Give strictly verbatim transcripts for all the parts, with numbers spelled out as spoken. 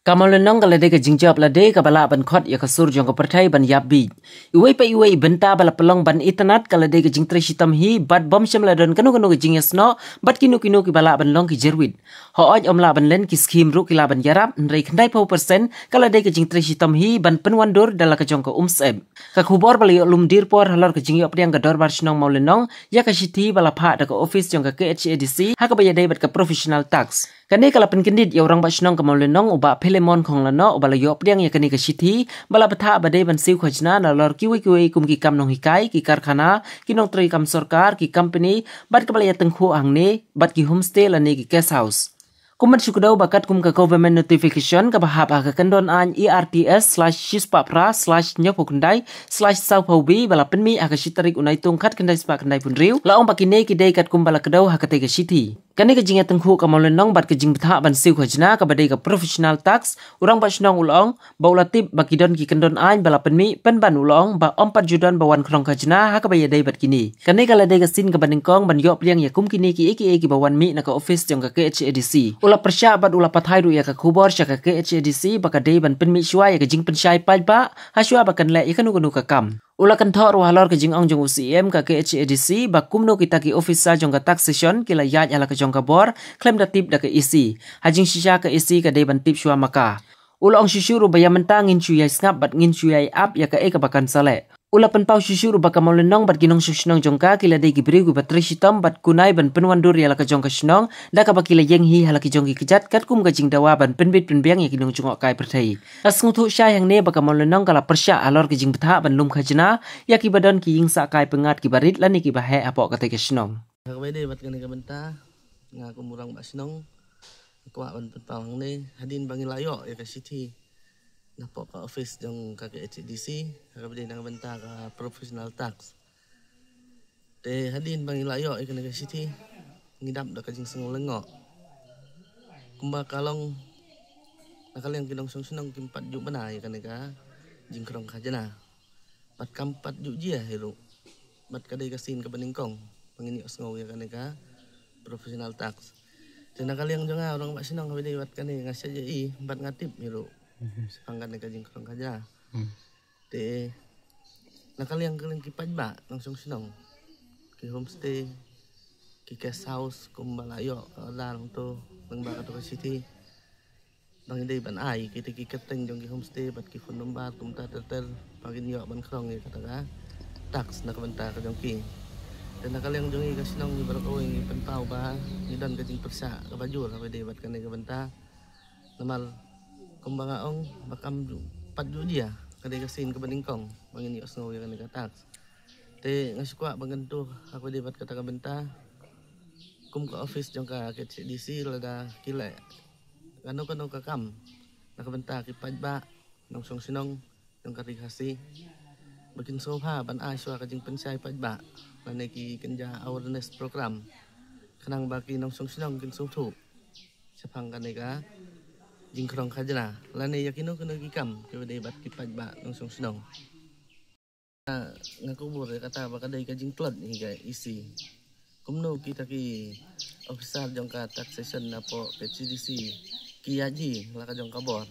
Ka Mawlynnong ka la dei ka jingjop lade kaba lah ban khot ïa ka sur jong ka pyrthei ban ïap bit. Iwei pa iwei i bynta ba la pynlong ban itynnad ka la dei ka jingtrei shitom hi bad bym shym la don kano kano ka jingïasnoh bad kino kino kiba lah ban long ki jyrwit. Hooid, ym lah ban len, ki skhim ruh ki lah ban ïarap, hynrei khyndai phew persen ka la dei ka jingtrei shitom hi ban pynwandur da la ka jong ka umsyep. Ka khubor ba la ïoh lum dier por halor ka jingïoh pdiang ka Dorbar Shnong Mawlynnong ïa ka shithi ba la phah da ka office jong ka K H A D C ha kaba ïadei bad ka professional tax. Kane ka la pynkyndit ïa u Rangbah Shnong ka Mawlynnong, u Bah Philemon Khonglynoh, uba la ïoh pdiang ïa kane ka shithi ba la bthah ba dei ban siew khajna nalor kiwei kiwei kum ki kam nonghikai, ki karkhana, ki nongtrei kam sorkar, ki company, bad kaba la ïatyngkhuh hangne bad ki homestay lane ki guest house. Kum ban shu kdew ba katkum ka government notification kaba hap ha ka kyndon aiñ E R T S slash shispah phra slash hynñiewphew khyndai slash sawphew B ba la pynmih ha ka shi tarik u Naitung khatkhyndai spah khyndaiphew hynriew, la ong ba kine ki dei katkum ba la kdew ha katei ka shithi. Kane ka jingïatyngkhuh ka Mawlynnong bad ka jingbthah ban siew khajna kaba dei ka professional tax, u Rangbah Shnong u la ong ba u la tip ba ki don ki kyndon aiñ ba la pynmih, pynban u la ong ba ym pat ju don ba wan khrong khajna ha kaba ïadei bad kine. Kane ka la dei ka sien kaba nyngkong ban ïoh pdiang ïa kum kine kiei kiei kiba wan mih na ka office jong ka K H A D C. U la pyrshah bad u la pathai ruh ïa ka khubor sha ka K H A D C ba ka dei ban pynmih shuwa ïa ka jingpynshai paidbah ha shuwa ba kan leh ïa kano kano ka kam. U la kynthoh ruh halor ka jingong jong u C E M ka K H A D C ba kumno kita ki officer jong ka taxation ki la ïaid ha la ka jong ka bor khlem da tip da ka E C. Ha jingshisha ka E C ka dei ban tip shuwa ma ka. U la ong shuh shuh ruh ba ïa mynta ngin shu ïai sngap bad ngin shu ïai ap ïa kaei kaba kan sa leh. U la pynpaw shuh shuh ruh ba ka Mawlynnong bad ki nongshong shnong jong ka ki la dei ki briew kiba trei shitom bad kunai ban pynwandur ïa la ka jong ka shnong da kaba ki la ïeng hi ha la ki jong ki kjat katkum ka jingdawa ban pynbit pynbiang ïa ki nongjngohkai pyrthei. Nga sngewthuh shai hangne ba ka Mawlynnong ka la pyrshah halor ka jingbthah ban lum khajna ïa kiba don ki ïing sah kai pyngngad kiba rit lane kiba heh hapoh katei ka shnong. Ha kaba ïadei bad kane ka bynta, nga kum u Rangbah Shnong nga kwah ban pynpaw hangne, hadien ba ngi la ïoh ïa ka shithi napoh ka office jong ka K H A D C ha kaba ïadei na ka bynta ka professional tax. Te hadien ba ngi la ïoh ïa kane ka shithi, ngi dap da ka jingsngew lyngngoh. Kumba ka long, na ka liang ki nongshong shnong kim pat ju bna ïa kane ka jingkhrong khajna. Bad kam pat ju jia hi ruh. Bad ka dei ka sien kaba nyngkong ba ngin ïohsngew ïa kane ka professional tax. Te na ka liang jong nga u Rangbah Shnong kaba ïadei bad kane, nga shait ïa i bad nga tip hi ruh shaphang kane ka jingkhrong khajna. Te na ka liang ka liang ki paidbah nongshong shnong, ki homestay, ki guest house, kumba la ïoh ka order hangto lyngba kato ka shithi, ba ngi dei ban ai kita ki kyrteng jong ki homestay bad ki phone number kumta ter ter ba ngin ïoh ban khrong ïa kata ka tax na ka bynta ka jong ki. Te na ka liang jong ngi ka shnong ngi baroh kawei ngi pynpaw ba ngi don ka jingpyrshah kaba jur ha kaba ïadei bad kane ka bynta. Namar kumba nga ong, ba kam ju pat ju jia, ka dei ka sien kaba nyngkong ba ngin ïohsngew ïa kane ka tax. Te nga shu kwah ban kyntu ha kaba ïadei bad kata ka bynta, kum ka office jong ka K H A D C, lada ki leh kano kano ka kam na ka bynta ki paidbah nongshong shnong jong ka Ri Khasi, ba kin sngewbha ban ai shuwa ka jingpynshai paidbah lane ki kynja awareness program, khnang ba ki nongshong shnong kin sngewthuh shaphang kane ka jingkhrong khajna lane ïa kino kino ki kam kiba dei bad ki paidbah nongshong shnong. Nga, nga kubur ïa kata ba ka dei ka jingtlot hi ka E C. Kumno kita ki officer jong ka taxation napoh K H A D C ki ïaid hi la ka jong ka bor.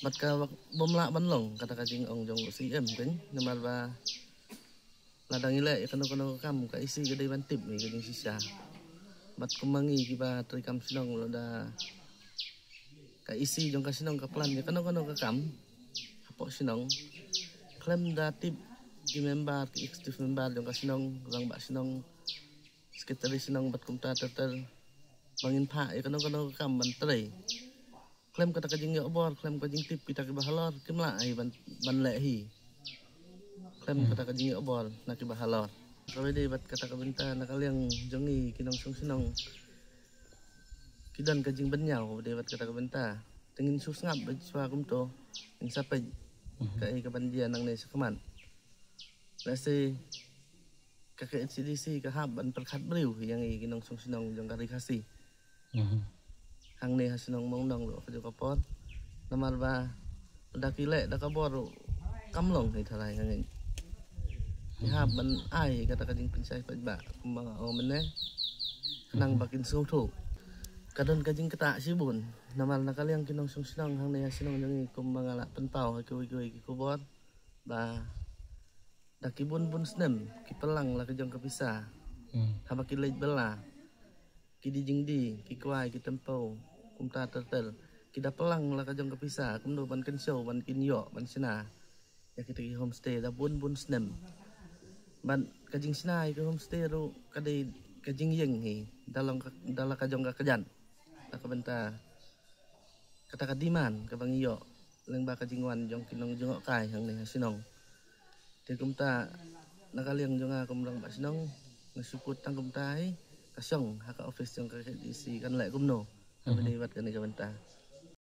Bad ka bym lah ban long kata ka jingong jong u C M kan, namar ba lada ngi leh ïa kano kano ka kam, ka E C ka dei ban tip ïa ka jingshisha. Bad kumba ngi kiba trei kam shnong, lada ka E C jong ka shnong ka plan ïa kano kano ka kam hapoh shnong, khlem da tip ki member, ki executive member jong ka shnong, rangbah shnong, secretary shnong bad kumta ter ter, ba ngin phah ïa kano kano ka kam ban trei. Khlem kata ka jingïoh bor, khlem ka jingtip kita kiba halor, kim lah hi ban, ban leh hi. Khlem kata ka jingïoh bor na kiba halor. Kaba dei bad kata ka bynta, na ka liang jong ngi ki nongshong shnong, ki don ka jingbynñiaw kaba dei bad kata ka bynta. Te ngin shu sngap beit shuwa kumto, ngin sa peit kaei kaban jia nangne shakhmat. Lehse ka K H A D C ka hap ban pyrkhat briew ïa ngi ki nongshong shnong jong ka Ri Khasi. Hangne ha shnong Mongnong ruh ka juh ka por. Namar ba da ki leh da ka bor ruh kam long hi tharai nga ngeit. Ki hap ban ai kata ka jingpynshai paidbah kumba nga ong mynne, khnang ba kin sngewthuh. Ka don ka jingktah shibun namar na ka liang ki nongshong shnong hangne ha shnong jong ngi, kumba nga la pynpaw ha kiwei kiwei ki khubor ba da ki bun bun snem ki pynlang la ka jong ka pisa. Hmm. Haba ki leit bylla, ki die jingdie, ki kwai, ki tempew, kumta ter ter, ki da pynlang la ka jong ka pisa kumno ban kynshew ban kin ïoh ban shna ïa kita ki homestay da bun bun snem. Bad ka jingshna ïa ki homestay ruh ka dei ka jingïeng hi da long ka, da la ka jong ka kjat. Da ka bynta kata ka demand kaba ngi ïoh lyngba ka jingwan jong ki nongjngohkai hangne ha shnong. Te kumta na ka liang jong nga kum rangbah shnong, nga shu kut tang kumta hi, ka shong ha ka office jong ka K D C kan leh kumno. Mhm. Kaba dei bad kane ka bynta.